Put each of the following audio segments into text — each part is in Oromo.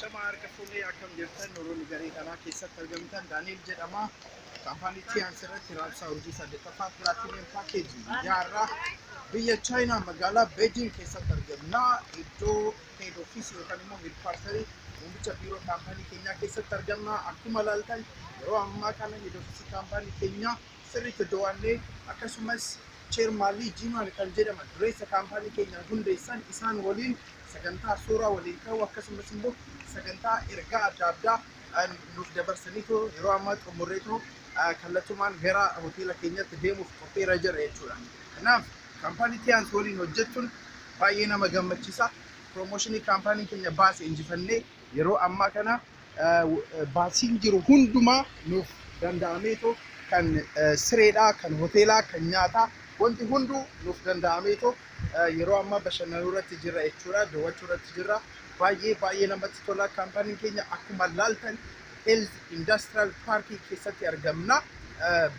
Ashama, harka fuunee, akkam jirtan? Noroonni garee kanaa keessatti argamtan, Daani'el jedhama. Kaampaanii Tiyaans irratti raabsaa hojii saddeettaffaa Platinum Package guyyaa biyya Chaayinaa magaalaa Beejing keessatti argamna. Iddoo head office yookaan immoo headquarterii muummicha biiroo kaampaanii keenyaa keessatti argamna. Akkuma ilaaltan, yeroo ammaa kana head office kaampaanii keenyaa sirriitti daawwannee, akkasumas Chairman Lii Jiimaan kan jedhaman dureessa kaampaanii keenyaa hundeessan, isaan waliin sagantaa suuraa waliin ka'u, akkasumas immoo sagantaa ergaa adda addaa nuuf dabarsaniitoo yeroo ammaa xumurreetoo kallattumaan gara hoteela keenyatti deemuuf qophiirra jira jechuudha. Kanaaf kaampaanii Tiyaans waliin hojjechuun baay'ee nama gammachiisa. Promotionii kaampaaniin keenya baase injifannee, yeroo ammaa kana baasiin jiru hundumaa nuuf danda'ameetoo, kan sireedhaa, kan hoteelaa, kan nyaataa, wanti hunduu nuuf danda'ameetoo yeroo ammaa bashannanuu irratti jirra jechuudha. Daawwachuu irratti jirra. Baay'ee baay'ee namatti tola. Kaampaaniin keenya akkuma laaltan Health Industrial Park keessatti argamna.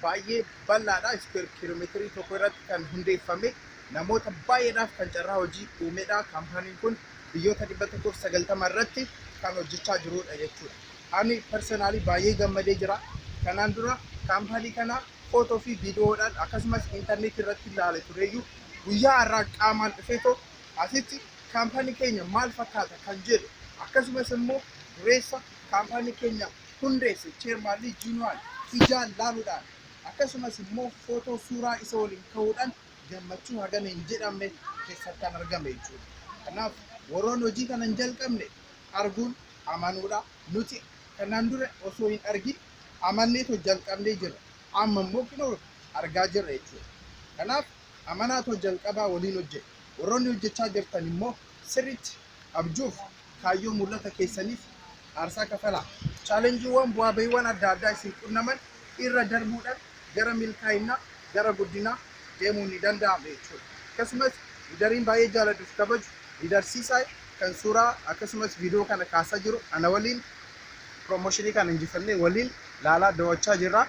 Baay'ee bal'aadha. Square kiiloomeetirii 1 irratti kan hundeeffame, namoota baay'eedhaaf kan carraa hojii uumedha. Kaampaaniin kun biyyoota 190 irratti kan hojjechaa jirudha jechuudha. Ani personally baay'ee gammadee jira. Kanaan dura kaampaanii kana footoo fi viidiyoodhaan akkasumas intarneetii irratti ilaale tureyyuu, guyyaa har'aa qaamaan dhufeetoo asitti kaampaanii keenya maal fakkaata kan jedhu, akkasumas immoo dureessa kaampaanii keenya hundeesse Chairman Lii Jiinuwaan ijaan laaluudhaan, akkasumas immoo footoo suuraa isa waliin ka'uudhaan gammachuu hagana hin jedhamne keessatti kan argame jechuudha. Kanaaf warroonni hojii kana hin jalqabne, arguun amanuudha. Nuti kanaan dura osoo hin argin amanneetoo jalqabnee jirra. Amma immoo kinoo argaa jirra jechuudha. Kanaaf amanaatoo jalqabaa waliin hojjedha. Warroonni hojjechaa jirtan immoo sirriitti abjuuf kaayyoo mul'ata keessaniif aarsaa kafalaa. Challengeiiwwan, bu'aa bahiiwwan adda addaa isin qunnaman irra darbuudhaan gara milkaa'inaa, gara guddinaa deemuun ni danda'ama jechuudha. Akkasumas leaderiin baay'ee jaalladhuuf kabaju, leader Siisaay, kan suuraa akkasumas viidiyoo kana kaasaa jiru, ana waliin promotionii kana injifannee waliin laalaa daawwachaa jirra.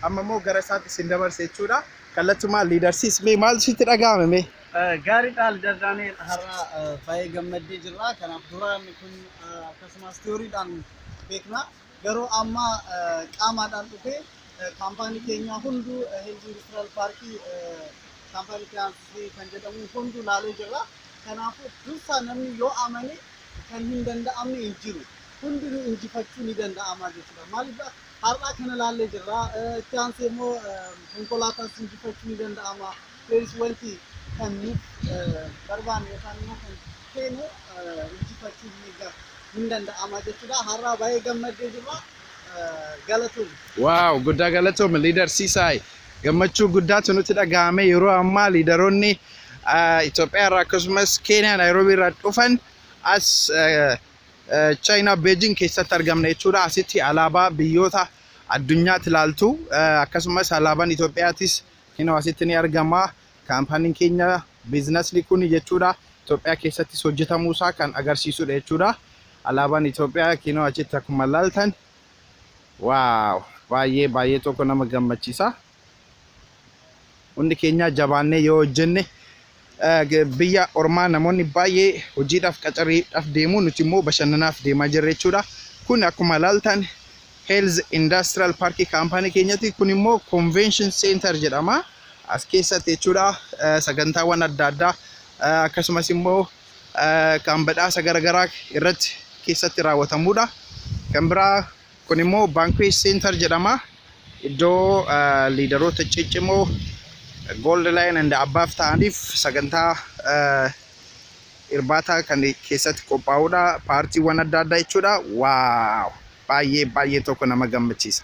Amma immoo gara isaatti isin dabarse jechuudha. Kallattumaan leader Siis, mee maal sitti dhaga'ame mee? Gaariidha, Leader Daani'el, har'a baay'ee gammaddee jirra. Kanaaf duraan kun akkasumas tiyooriidhaan beekna. Garuu amma qaamaadhaan dhufee kaampaanii keenya hunduu, Health Industrial Parkii kaampaanii Tiyaansii kan jedhamu hunduu laalee jirra. Kanaafuu dursa namni yoo amane kan hin danda'amne hin jiru. Hundinuu injifachuu ni danda'ama jechuudha. Maaliif, har'aa kana laallee jirra. Itti aansee immoo konkolaataas injifachuu ni danda'ama. Please, wanti kan nuuf barbaanne yookaan immoo kan feenu injifachuu ni danda'ama jechuudha. Har'aa baay'ee gammaddee jirra. Galatoom. Wow, guddaa galatoom, leader Siisaay. Gammachuu guddaatu nutti dhaga'ame. Yeroo ammaa leaderoonni Itoophiyaa irraa akkasumas Keeniyaa Naayiroobii irraa dhufan as Chaayinaa Beejing keessatti argamna jechuudha. Asitti alaabaa biyyoota addunyaatti ilaaltu, akkasumas alaabaan Itoophiyaatis kinoo asitti ni argama. Kaampaaniin keenya businessni kun jechuudha Itoophiyaa keessattis hojjetamuusaa kan agarsiisudha jechuudha. Alaabaan Itoophiyaa kinoo achitti akkuma ilaaltan. Wow, baay'ee baay'ee tokko nama gammachiisa. Hundi keenya jabaannee yoo hojjenne, biyya ormaa namoonni baay'ee hojiidhaaf qacariidhaaf deemu, nuti immoo bashannanaaf deemaa jirra jechuudha. Kun akkuma ilaaltan Health Industrial Park kaampaanii keenyatti, kun immoo Convention Center jedhama. As keessatti jechuudha sagantaawwan adda addaa, akkasumas immoo kan badhaasa garaagaraa irratti keessatti raawwatamudha. Kan biraa kun immoo Banquet Center jedhama. Iddoo leaderoota ciccimoo Gold Line and above ta'aniif sagantaa irbaataa kan keessatti qophaa'udha. Paartiiwwan adda addaa jechuudha. Wow! Baay'ee baay'ee tokko nama gammachiisa.